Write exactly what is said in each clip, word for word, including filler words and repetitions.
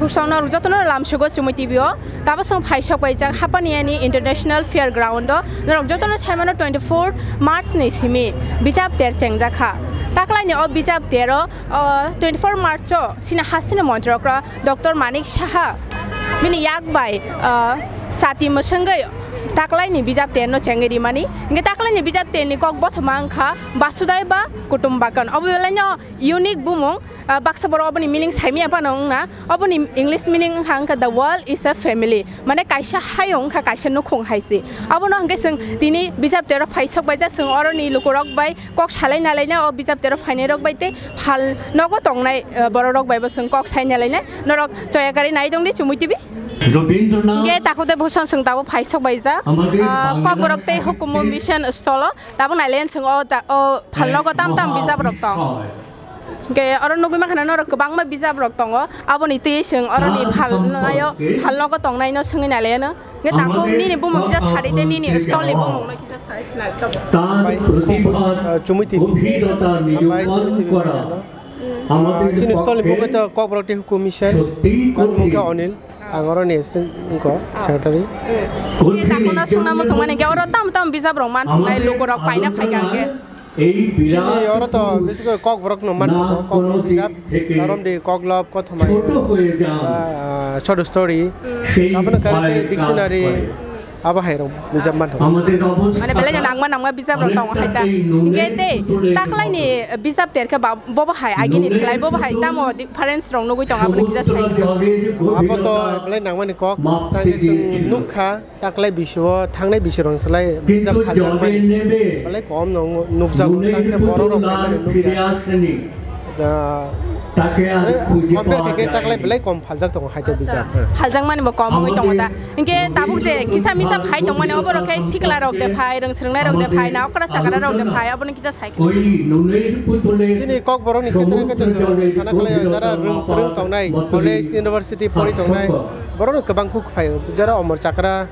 Song norok jotono lamsugo Chumui T V o, tabo song phaisok paijak Hapani ani International Fair Ground o, norok jotono saimano twenty four March ni simi bijap ter chengjakha. Taklaini o bijap ter o, o, twenty four March o sini hasteni montrokra Doctor Manik Saha bini yak bai, o, chati mwswngwi taklaini bijap ter no chengwi rimani. Hingke taklaini bijap ter ni kok bothoma wngkha Basudai ba Kutumbakan. Obo belaino unique bumung, ah, baksa borok oboni meaning saimaya phano wngna. Oboni English meaning wngkha, wngkha, "The world is a family." Mane kaisa hayung wngkha, kaisa nukhung hai se. Abono hingke chwng tini bijap tero phai sok baijak, chwng oroni lukurok bai kok salai nalai na, o bijap tero phainai rok bai tei phal nogo tongnai, ah, borok rok bai bo chwng kok sai nalai na. Norok choya kari nai tongdi Chumui T V. Hingke takhuk tei bwsong chwng tabuk phai sok baijak. Ah, Kokborok tei Hukumu Mission stolo. Tabuk nailen chwng o ta-, o phalnogo tam tam bijap rok tong. Hwnkhe oro nugwi mankha norok kwbangma bijap rok tongo. Aboni twi chwng oroni phalnaio, phalnogo tongnaino swngwi naileno. Hwnkhe takhuk nini bumung kisa sari tei nini stolni bumungno kisa sari sinai tongo. Bai, uh, Chumui T V. Bai, Chumui T V. Uh, chini stolni bumung khe to Kokborok tei Hukumu Mission. Ani mung khe Onil. Ang oroni se-, wngkha secretary. Khe takhukno swngna muchung mani khe oro tamo tamo bijap rok man thungnai lukurok paina phaikha hwnkhe. Chini oro to bisi khe Kokborok no man thungo, Kokborok bijap, Romdi, Koklop, Kothoma, ah, short story, abono kare tei dictionary, abo hai rok bijap man thungo. Mane belai no nangma nangma bijap rok tongo hai ta. Hingke tei taklaini bijap terkhe ba bobo hai agini slai bobo hai tamo di-, difference rok nugwi tongo, aboni kisa sai. Abo to belai nangmani kok, tangni chwng nukha, taklai bisio, thangnai bisio rok slai bijap phaljakmani belai kom no nukjago, tangkhe borok rok belai nukya. Da, compare khe khe taklai belai kom phaljak tongo hai ta bijap. Phaljakmani bo kom wngwi tongo da. Hingke tabuk je kisa misa phai tongmani oborok khe sikla rok de phai, rwng swrwngnai rok de phai, na okra sakra rok de phai, aboni kisa sai. Chini Kokborokni khetre khe to chwng sana khlai, jara rwng swrwng tongnai, college, university pori tongnai, borokno kwbang kuk phaio, jara Omor Chakra,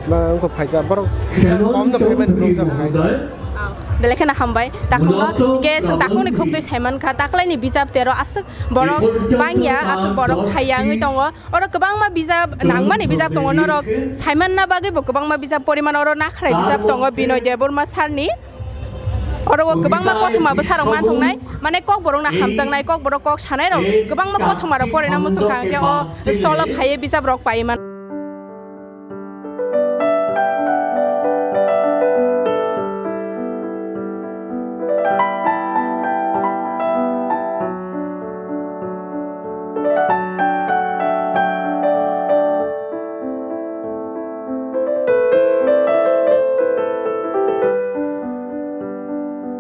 ba wngkha phaisa, borok kom no phaimani nukjak hai. Belai kheno hambai, takhukno, hingke chwng takhukni khuk twi saimankha, taklaini bijap tero aswk borok bangya, aswk borok phaiya wngwi tongo. Oro kwbangma bijap, nangmani bijap tongo, norok saimanna bagwi bo kwbangma bijap poriman oro nakhrai bijap tongo Binoy Debbarma sir ni. Oro o kwbangma kothoma bwsarok man thungnai, mane Kokborokno hamjaknai, Kokborok kok sanai rok kwbangma kothoma rok porina muchung kha, hwnkhe o stolo phaiwi bijap rok paiwi man.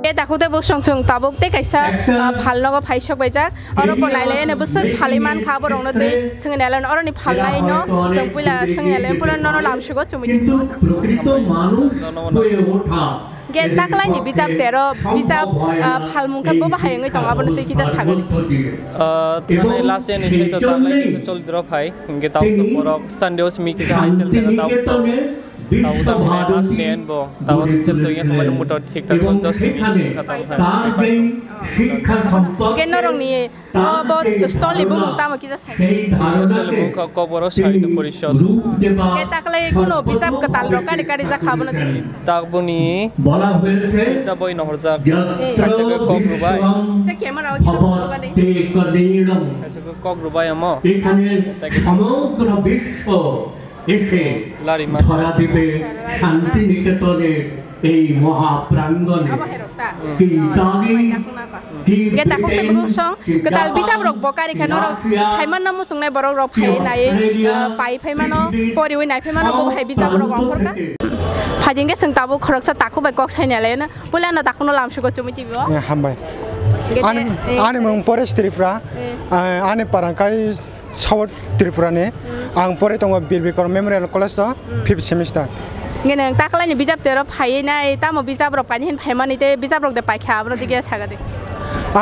Tei takhuk tei bwsong chwng tabuk tei kaisa, ah, phalnogo phai sok baijak. Oro bo nailai ani bwswk phalwi man kha, borokno tei swngwi nailai, oroni phalnaino chwng puila swngwi nailai, puila nono lamsugo chumui tongwi. Ge taklaini bijap tero, bijap, ah, phalmung khe bo bahai wngwi tongo, abono tei kisa sagani. Ah, thani last year ni side o taklai kisa choli drop hai, hingke tao to borok Sunday o simi kisa hai sel tena tao to, tao to mane last year bo, tao sel to yang khamani motor thik tak son dos simi khatam hai. Ge norokni O bo stolni bumung tamo kisa sai. Stolni bumung kha Kokborok Sahitya Porishad. Khe taklai kuno bijap kwtal rok kari kari jakha abono tini. Taboni kita boi nohorjak. Kaisa khe Kok Rubai. Te camera o kita photo kani. Kaisa khe Kok Rubai amo. এখানে সমগ্র বিশ্ব এসে ধরাদ্বীপে শান্তিনিকেতনের এই মহাপ্রাঙ্গণে কি দাবি, কি Hingke takhuk tei bwsong kwtal bijap rok bo kari kha norok saimanna muchungnai borok rok phai nai, ah, pai phai mano, poriwi nai phai mano, bo hai bijap rok ongkhor kha. Phaidi hingke chwng tabuk khoroksa takhuk bai kok sai nai lai no, puila no takhuk no lamsugo chumui tv o. Eh, hambai. Hingke Ani, eh, ani mung Paresh Tripura, eh, ah, ani parang kai South Tripura ni. Hmm. Ang pore tongo Bir Bikram Memorial College o, hmm, fifth semester. Nge nang taklai ni bijap tero phaiwi nai, tamo bijap rok paini hin phaimani tei bijap rok de paikha, abono dige saga de.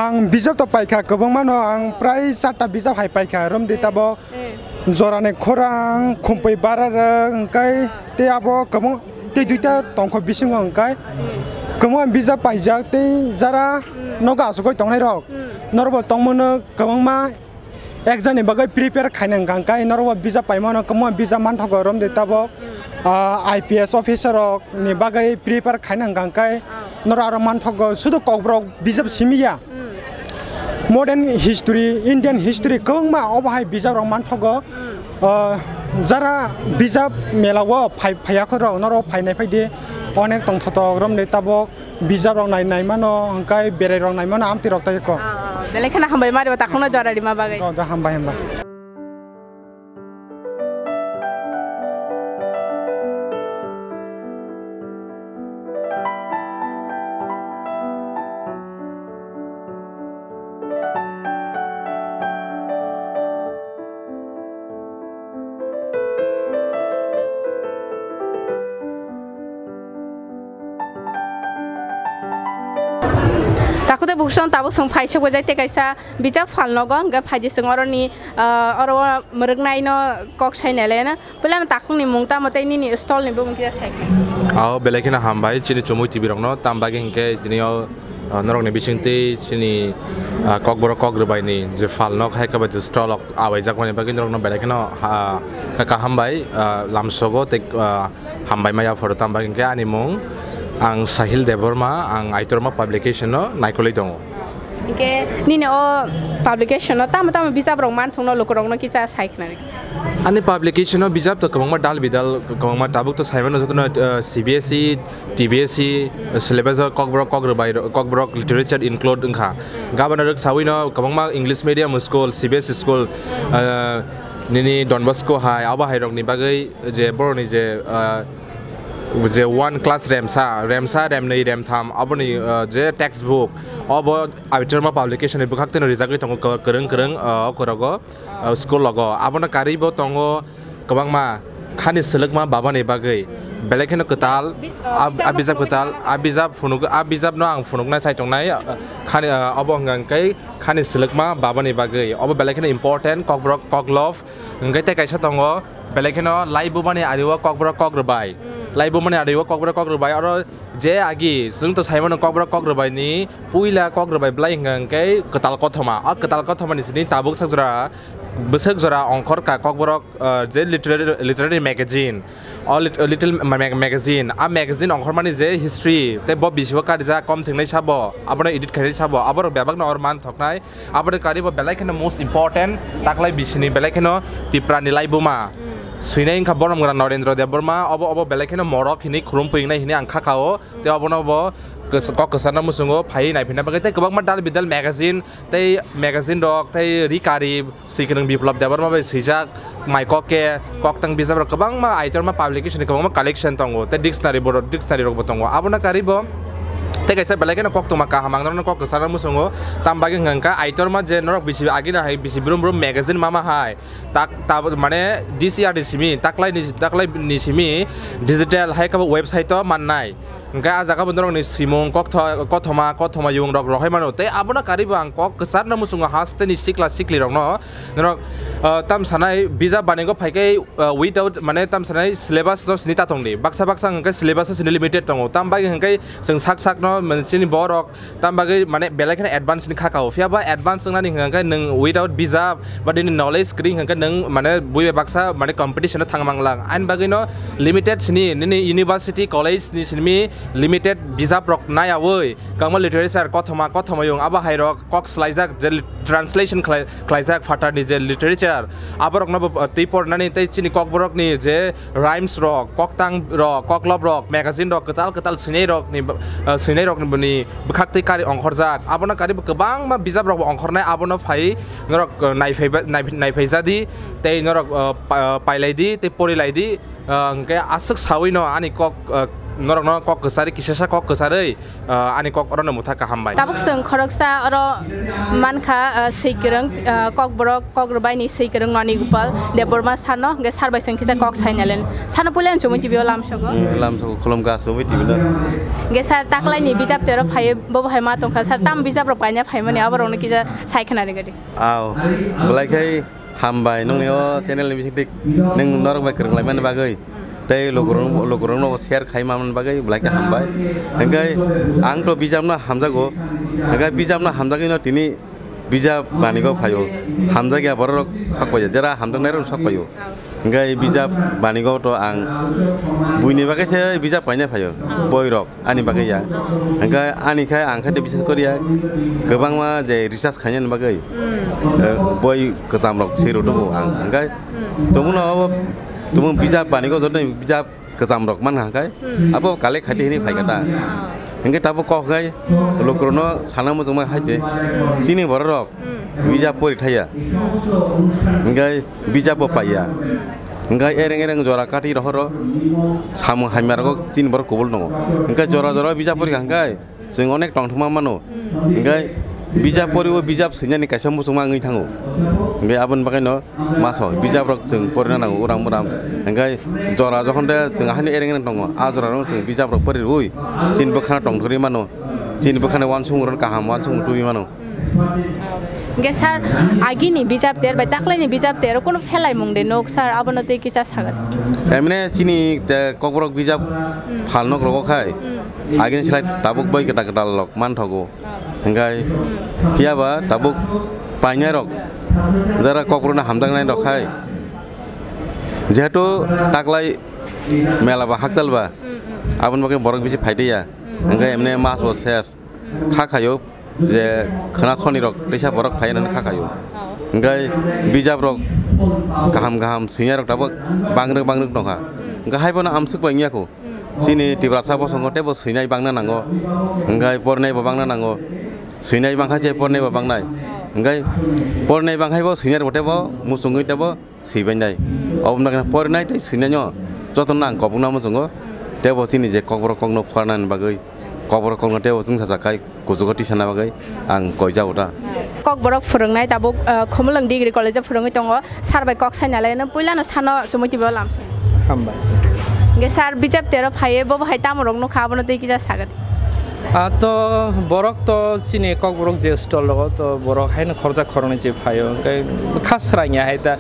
Ang bijap to paikha, kwbangma no ang prai charta bijap hai paikha, romdi tabo, eh, Jorani Khorang, Khumpui Bararwng, hingkai tei abo kwbang tei duita tongkho bisingo hingkai. Hmm. Kwbangma bijap paijak tei jara, hmm, nogo asugoi tongnai rok. Hmm. Norok bo tongmano kwbangma Exam ni bagwi prepare khaina hwnkha hwnkhe norok bo bijap paimano kwbangma bijap manthogo romdi tabok, ah, I P S officer rok ni bagwi prepare khaina hwnkha hwnkhe norok aro manthogo sudu kokborok bijap simi ya. Modern history, Indian history kwbangma obo hai bijap rok manthogo. Ah, jara bijap mela o phai, phaiya khoro norok phainai phaidi onek tongthotok romdi tabok. Bijap rok nai, nai mano, hwnkhe berai rok nai mano, amtwi rok tai ko. Ah, belai kheno hambai mari, takhukno jora rima bagwi. Oh, da hambai, hambai. Takhuk tei bukhuk song tabuk chwng phaisok bai jai tei kaisa bijap phalnogo hwnkhe phaidi chwng oroni, ah, oro mwrwknaino kok sai nailena. Puilano takhukni mung tamo tei nini stolni bumung kisa sai kha. Ao belai kheno hambai chini chumui T V rokno, tamo bagwi hwnkhe chini o, ah, norokni bisingtwi chini, ah, kokborok kok rwbaini je phalnok hai khe bai je stolrok awaijak mani bagwi norokno belai kheno ha, kha, kaham bai, ah, lamsogo tei, ah, hambai maya phoro, tamo bagwi hwnkhe ani mung ang Sahil Debbarma, ang Aitorma publication-o naikolwi tongo. Hwnkhe nini o publication-o tamo tamo bijap rok manthokno lukurokno kisa sai khna rw. Ani publication-o bijap to kwbangma dal bidal, kwbangma tabuk to saimano jotono, ah, C B S E, T B S E, syllabus-o kokborok kok rwbai, kokborok literature include wngkha. Gabana rwk sawino kwbangma English medium school, C B S E school, ah, nini Don Bosco hai, abo hai rokni bagwi je borokni je, ah, je one class remsa, remsa, remnwi, remtham, aboni, ah, je textbook, obo Abhitarma publication ni bwkhak teno rijagwi tongo, kwrwng kwrwng, ah, okorogo, ah, school rogo. Abono karwi bo tongo kwbangma khani swlwkma babani bagwi. Belai kheno kwtal, Bi-, ah, ah, ah, bijap bijap kwtal, ah, bijap phunuk, ah, bijapno ang phunukna chai tongnai, ah, khani, ah, obo hwnkha hwnkhe khani swlwkma babani bagwi. Obo belai kheno important, kokborok, koklop, hwnkhe tei kaisa tongo, belai kheno laibumani ari-o kokborok kok rwbai. Laibumani ari-o kokborok kok rwbai, oro je agi chwng to saimano kokborok kok rwbaini puila kok rwbai belai hwnkha hwnkhe kwtal kothoma. O kwtal kothomani sini tabuk sakjora, bwswk jora ongkhorkha kokborok, ah, je literary, literary magazine. O lit-, little ma-, mag-, magazine, a magazine ongkhormani je history, tei bo bisio karijak kom thingnai sabo, abono edit khainai sabo, aborok bebakno or man thoknai. Aboni kari bo belai kheno most important, taklai bisini belai kheno Tipra ni laibuma. Swinai wngkha borom gra Narendra Debbarma, obo, obo belai kheno morok hini khulum pwingnai hini ang kha kao, tei obono bo kok kwcharno muchungo phaiwi naiphinna bagwi tei kwbangma dal bidal magazine, tei magazine rok, tei ri kari, Swikwrwng Biplab Debbarma bai swijak, mai kok khe, koktwng bijap rok kwbangma Aitorma publication ni kwbangma collection tongo, tei dictionary bo, dictionary rok bo tongo. Abono kari bo tei kaisa belai kheno koktwma kaham ang norokno kok kwcharno muchungo. Tamo bagwi hwnkha hwnkhe Aitorma je norok bisi agini hai bisi brum brum magazine mama hai, tak, tab-, mane D C R ni simi, taklai ni, taklai ni simi digital hai khe bo website o mannai. Hwnkhe ah jaga bo norokni simung, koktho-, kothoma, kothoma yung rok rohoi mano. Tei abono karibo ang kok kwcharno muchungo hasteni sikla sikli rokno. Norok, ah, tam sanai bijap banigo phaikhe, ah, without, mane tam sanai syllabus no sini ta tongdi. Baksa baksa hwnkhe syllabus no sini limited tongo. Tam bai hwnkhe chwng sak sakno, mane chini borok tam bagwi mane belai kheno advance ni kha kao. Phiya ba advance wngnani hwnkha khe nwng without bijap ba nini knowledge kwrwi hwnkha khe nwng mane bui bai baksa mane competition o thang mang lang. Ani bagwi no limited sini nini university college ni simi limited bijap rok naiyawi kwbangma literature kothoma kothoma yung abo hai rok kok swlaijak je li-, translation khlai, khlaijak phatar ni je literature abo rok no bo, uh, twi pornani tei chini kokborok ni je rhymes rok, koktang rok, koklop rok, magazine rok, kwtal kwtal swinai rok ni, uh, swinai rok ni bini bwkhak twi kari ongkhorjak. Abono kari bo kwbangma bijap rok bo ongkhornai, abono phai norok, uh, naiphai ba, nai-, naiphai jadi tei norok, uh, pa-, uh, pailai di tei porilai di. Uh, hwnkhe aswk sawi no ani kok, uh, norok no kok kwchari, kisasa kok kwcharwi. Ah, ani kok orono mutha kaham bai. Tabuk chwng khoroksa oro mankha, ah, swikwrwng, ah, kokborok, kok rwbaini swikwrwng Noni Gopal Debbarma sir no, hwnkhe sir bai chwng kisa kok sainalen. Sir no puila chumui T V o lamsogo. Hmm, lamsogo, khulumkha chumui T V no. Hwnkhe sir taklaini bijap tero phaiwi, bo bo hai ma tongkha. Sir, tam bijap rok kaina phaimani, aborokno kisa sai khna ringadi. Aw, belai khai Hambai, nungni o channel ni bisingtwi nwng norok bai kwrwng laimani bagwi, tei lukurok, lukurokno share khai manmani bagwi belai khe hambai. Hwnkhe ang to bijapno hamjago, hwnkhe bijapno hamjagwino tini Bijap banigo phaio, hamjakya borok rok sok paio, jera hamjaknai rok sok paio. Hwnkhe bijap banigo to ang buini bagwi se bijap paina phaio, boi rok ani bagwi ya. Hwnkhe ani khai ang khai bises koriya kwbangma je research khainani bagwi, eh, boi kwcham rok se rw tugo ang. Hwnkhe tongmano abo, tongmung bijap banigo joto bijap kwcham rok man hwnkhe abo collect khai di hinwi phai kha ta. Hwnkhe tabuk kok hwnkhe lukurokno sana muchungma hai se chini borok rok bijap pori thaya. Hwnkhe bijap bo paiya. Hwnkhe ereng ereng jora kati rohoro samung hamya rogo chini borok kubul tongo. Hwnkhe jora jora bijap pori hwnkhe chwng onek tongthokma mano. Hwnkhe bijap poribo bijap swinani kaisa muchungma wngwi thango. Hwnkhe aboni bagwino maso bijap rok chwng porina nango uram uram. Hwnkhe jora jokhon de chwng haino ereng ereng tongo, a jora rok chwng bijap rok pori rwi chini bwkhano tongthorwi mano. Chini bwkhani uansukmung rok kaham uansukmung tubui mano. Hwnkhe sir, agini bijap ter bai taklaini bijap ter kunu phelaimung de nuk sir, abono tei kisa sagat. Emne chini te kokborok bijap phalnok rogo khai. Agini slai tabuk bai kwtal kwtal rok manthogo. Hwnkhe phiya ba tabuk painai rok jara kokborokno hamjaknai rok khai. Jehetu taklai mela ba hakchal ba aboni bagwi borok bisi phaitaiya. Hwnkhe emne mas bo ses kha khaio je khwna soni rok teisa borok phai nani kha khaio. Hwnkhe bijap rok kaham kaham swinya rok tabuk bangrwk bangrwk nokha. Hwnkhe hai bono amswk bai wngya kho. Chini Tiprasa bosongo teibo swinai bangna nango. Hwnkhe pornai bo bangna nango. Swinai bangkha je pornai bo bangnai. Hwnkhe pornai bangkhai bo swinai rok teibo muchungwi teibo swibainai. Obwno khe porinai tei swinaino jotono ang kobokna muchungo. Teibo chini je kokborok kokno pharnani bagwi kokborok kokno teibo chwngsacha khai kuchugo tisana bagwi ang koijago ta. Kokborok phwrwngnai tabuk, ah, Khumulwng Degree College o phwrwngwi tongo. Sir bai kok saina lai no puila no sano chumui tibo lam. Hambai. Hwnkhe sir bijap tero phaiye bo hai tamo rok nukha abono tei kisa sagadi. A to borok to chini kokborok je stall rogo to borok haino khoroksa khoroknwi se phaio, hwnkhe kha swrangya hai ta,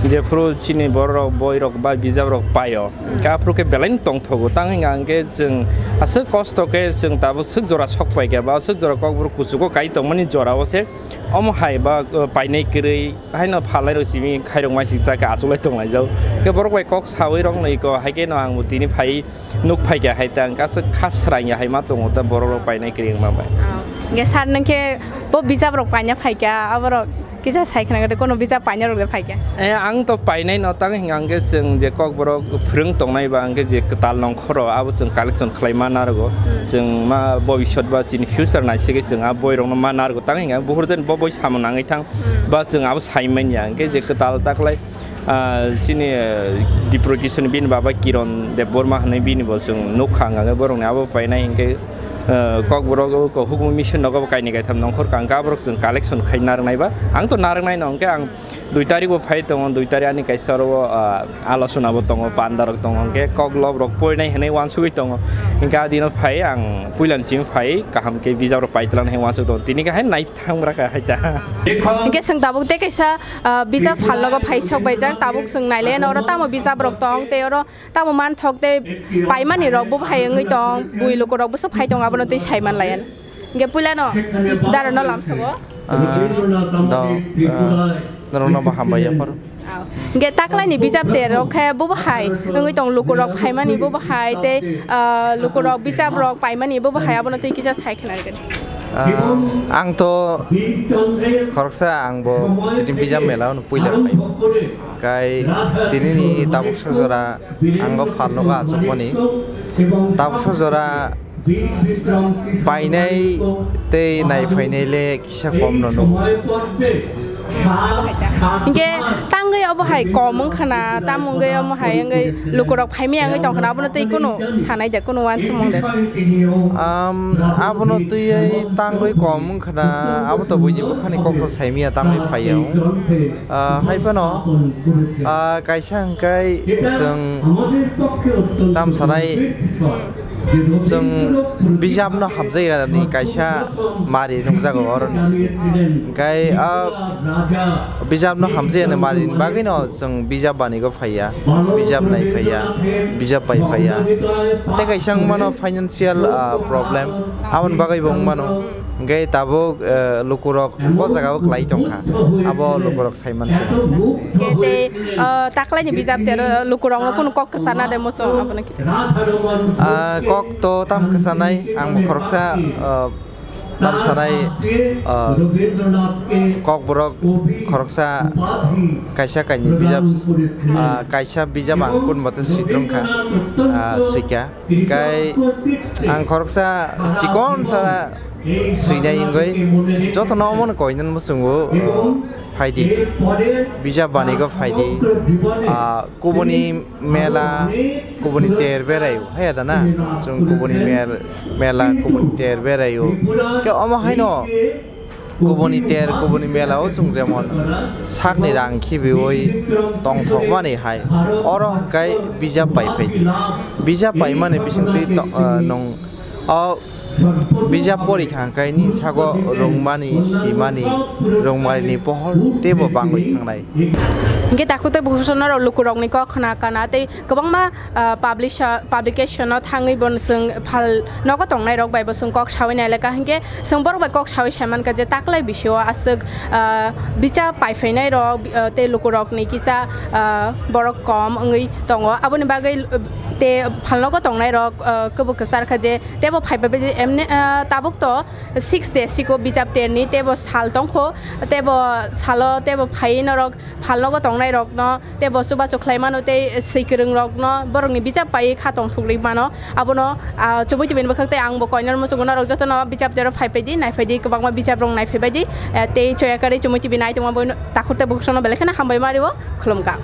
jephuru chini borok rok boirok ba bijaprok paio, hwnkhe aphuru khe belai no tongthogo. Tang hwnka hwnkhe chwng aswk kosto khe chwng tabuk swk jora sok pai kha ba aswk jora kokborok kuchugo kai tongmani jorao se omo hai ba, uh, painai kwrwi haino phalai rok simi khairok mai sik chakhe achuklai tonglaijak. Hwnkhe borok bai kok saui rok nwi ko hai khe no ang bo tini phai nuk phai kha hai ta hwnkhe aswk kha swrangya hai ma tongo ta borok rok painai kwrwi wngma bai. Oh. Hwnkhe sir nwng khe bo bijap rok paina phai kha, aborok kisa sai khna khe kono bijap paina rok de phai kha. Eh, ang to painai no tang hwnkhe chwng je kokborok phwrwng tongnai ba hwnkhe je kwtal nongkhoro abo chwng collection khlai ma narwgo. Hmm. Chwng ma bobisot ba chini future nai se khe chwng a boi rok no ma narwgo tang hwnkhe buhur jen bo boi samung nangwi thang. Hmm. Ba chwng abo sai manya hwnkhe je kwtal taklai. Ah, chini, eh, Dipro Kishore bini baba Kiron Debbarma hwnwi bini bo chwng nukha hwnkha khe borokni abo painai hwnkhe, eh, kokborok o ko hukumu mission nogo bo kainwi kaitham nongkhor ka hwnkhe aborok chwng collection khai narwknai ba ang to narwknai no hwnkhe ang dui tarik bo phai tongo, dui tarik ani kaisa oro, ah, alochona bo tongo, panda rok tongo hwnkhe kok lob rok porinai hwnwi uansugwi tongo hwnkhe a dino phai ang puilani simi phai kaham khe bijap rok paitwlang hwnwi uansuk tongo tini khe hai nai. Thang bwra kha hai ta. Hwnkhe chwng tabuk tei kaisa, ah, bijap phalnogo phai sok baijak, tabuk chwng nailaiano oro tamo bijap rok tong tei oro tamo manthok tei paimani rok bo hai wngwi tong, bui lukurok bwswk phai tong abono tei sai manlaiya. Hwnkhe puilano darano lamsogo. Ah, do, ah, norokno bo hambai yapharo. Hwnkhe taklaini bijap ter rok khe bobo hai wngwi tong lukurok phaimani bobo hai tei, ah, lukurok bijap rok paimani bobo hai abono tei kisa sai khna rwgwni. Ah, ang to khoroksa ang bo tini bijap mela o puila phai. Kai tini ni tabuksa jora ang bo phalnogo achukmani. Tabuksa jora painai tei nai phainai le kisa kom no nuk. Hwnkhe tangwi obo hai kom wngkha na, tamo wngwi omo hai wngwi lukurok phaimaya wngwi tongkha na, abono tei kunu sanai de, kunu uansukmung de? Am, abono twiwi tangwi kom wngkha na, abo to buini bwkhani kokno saimaya tangwi phaiya. Ah, hai phano, ah, kaisa hwnkhe chwng tam sanai. Chwng bijapno hamjakya ni kaisa mari nukjago oroni simi. Hwnkhe, ah, Bijapno hamjayani marini bagwino chwng bijap banigo phaiya, bijap nai phaiya, bijap bai phaiya. Tei kaisa wngmano financial, ah, problem, aboni bagwibo wngmano. Hwnkhe tabuk, eh, lukurok bo jagao kwlai tongkha, abo lukurok saimanse. Hwnkhe tei, ah, taklaini bijap tero lukurokno kunu kok kwchana de muchung abono khe? Ah, kok to tam kwchanai, ang bo khoroksa, ah, tam sanai, ah, kokborok khoroksa kaisa kainwi bijap, ah, kaisa bijap ang kun mate swi tongkha, ah, swikha. Kai ang khoroksa chikon sara swinai wngwi jotono omono koinani muchungo, ah, phaidi, bijap banigo phaidi, ah, kubuni mela, kubuni ter berai o, haya da na? Chwng kubuni mel-, mela, kubuni ter berai o. Khe omo haino kubuni ter, kubuni mela o chwng jemon sakni rang khibiui tongthokmani hai. Oro hwnkhe bijap pai phaidi. Bijap paimani bisingtwi to-, ah, nwng o bijap porikha hwnkhe nini sago rwngmani, simani, rwngmani pohor teibo bangwi thangnai. Hwnkhe takhuk tei bukhuk sono rok lukurokni kok khna kana tei kwbangma, ah, publisher, publication-o thangwi bo chwng phal nogo tongnairok bai bo chwng kok saui nailekha. Hwnkhe chwng borok bai kok saui saimankha je taklai bisio aswk, ah, bicha paiphainairok, ah, tei lukurokni kisa, ah, borok kom wngwi tongo. Aboni bagwi, ah, tei phalnogo tongnairok, ah, kwbo kwcharkha je teibo phaibai baidi emne, ah, tabuk to six day siko bijap terni teibo sal tongkho, teibo salo teibo phaiwi norok phalnogo tongnairokno teibo chubachu khlaimano tei swikwrwngrokno borokni bijap paiwi kha tongthokgwi mano. Abono, ah, Chumui T V ni bwkhak tei angbo koinani muchungo norok jotono bijap tero phaipaidi, naiphaidi, kwbangma bijaprok naiphaibaidi, eh, tei choyakarwi Chumui T V naitongma boino takhuk tei bukhuk sono belai kheno hambai mario, khulumkha.